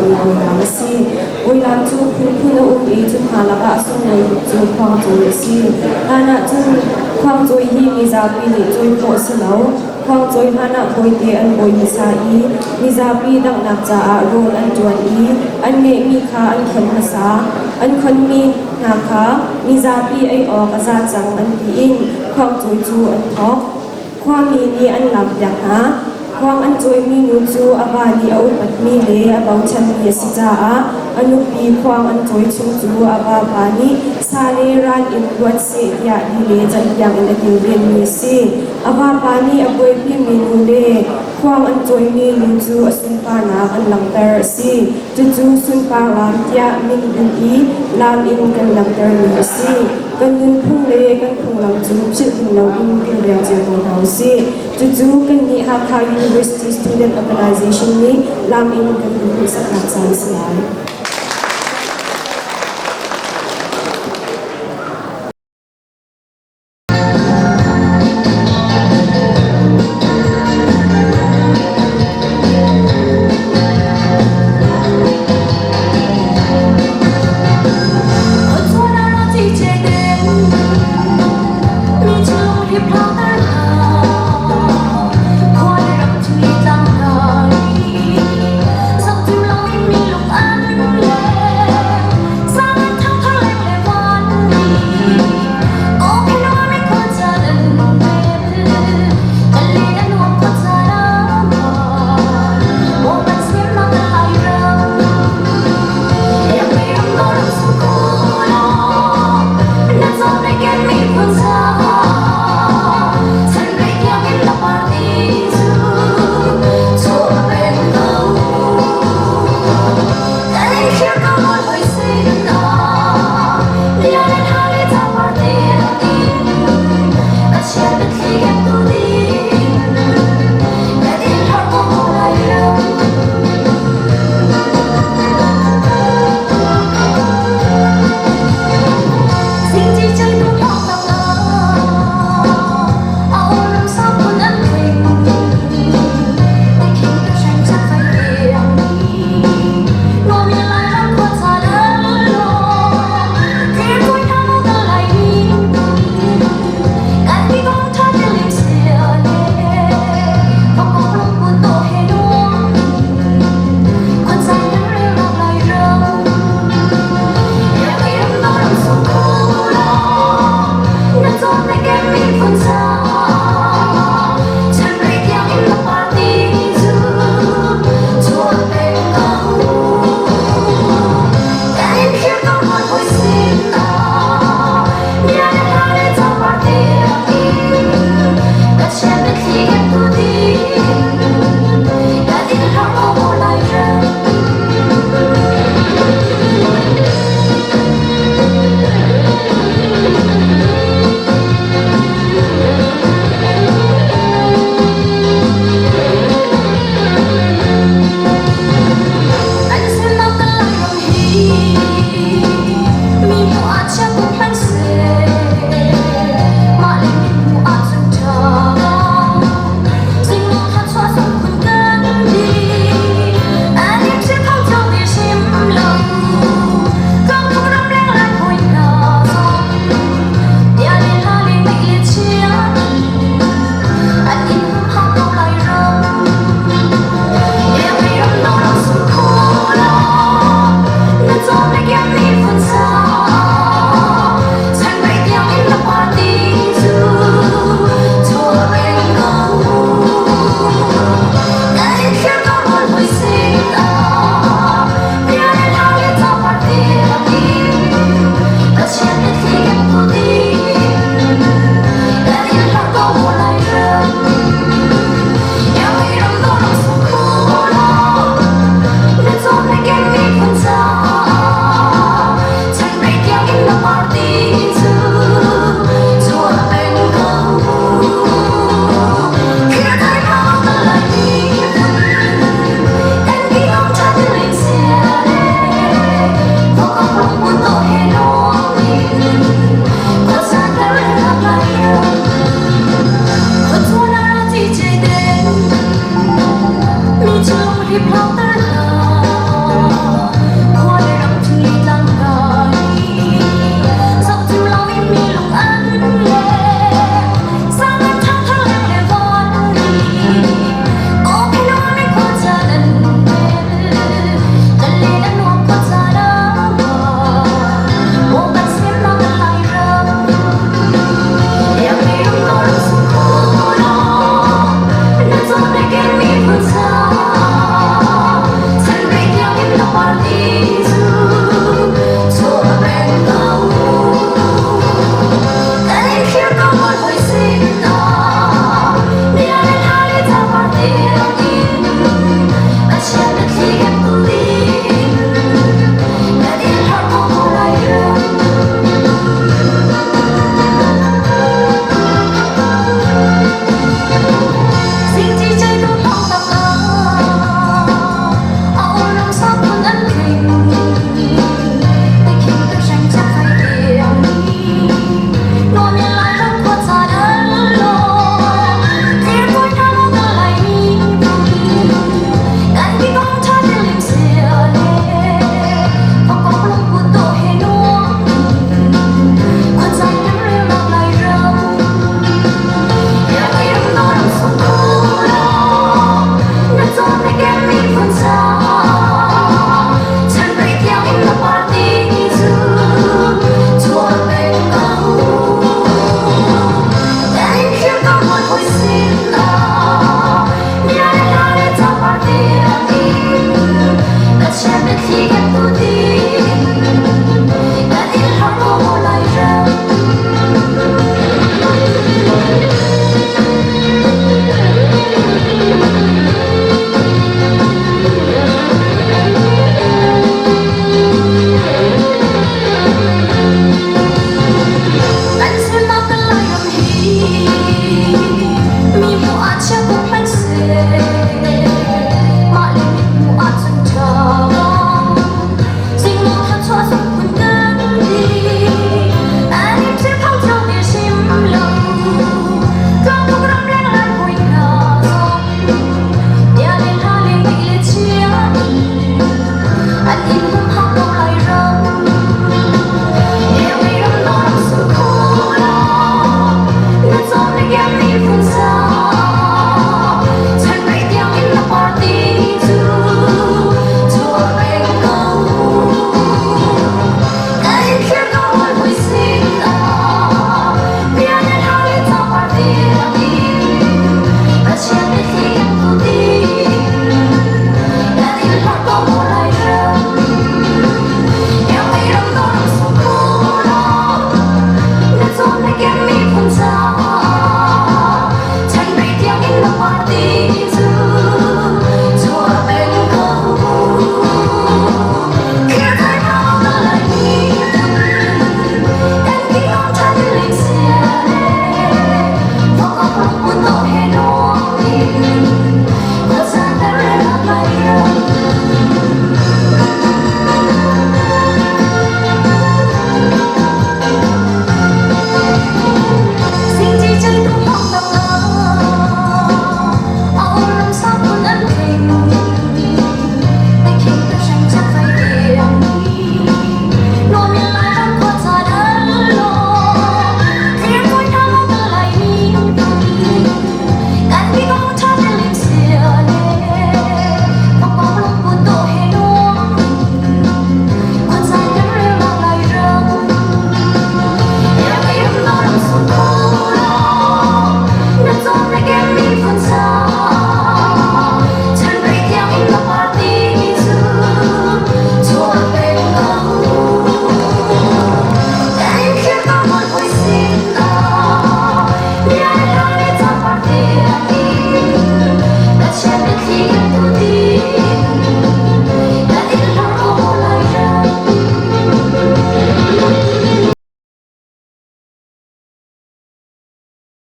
tuahmi bawilaam a si. Bawilaam cu phunphun a um i cu hna lakah a sunglawi bik cu khuangcawi a si. Hlan ahcun khuangcawi hi mizapi nih cawi khawh a si lo. Khuangcawi hlan ah bawite an bawi hmasa i mizapi danghnak caah rawl an ṭuan i an ngeihmi kha an khon hmasa. An khonmi hna kha mizapi ei awk a za cang an ti in khuangcawi cu an thawk. Khuami nih an lampiak hna. Khuang an cawimi nu cu a va nih a upatmi le a bochanmi a si caah a nupi khuang an cawi chung cu a vapa nih sa le ral in luat seh tiah li le cantiang in a kilvenmi a si. A vapa nih a buaipimi nu le khuang an cawimi nu cu a sunparnak an langhter a si. Cucu sunpar lam tiah min bunh i lam in kan langhtermi a si. Kan nunphung le kan phunglam cu philh hin loin kilveng cio ko hna usih. Cucu kannih Hakha University Student Organization nih lam in kan in hmuhsaknak caan a si lai.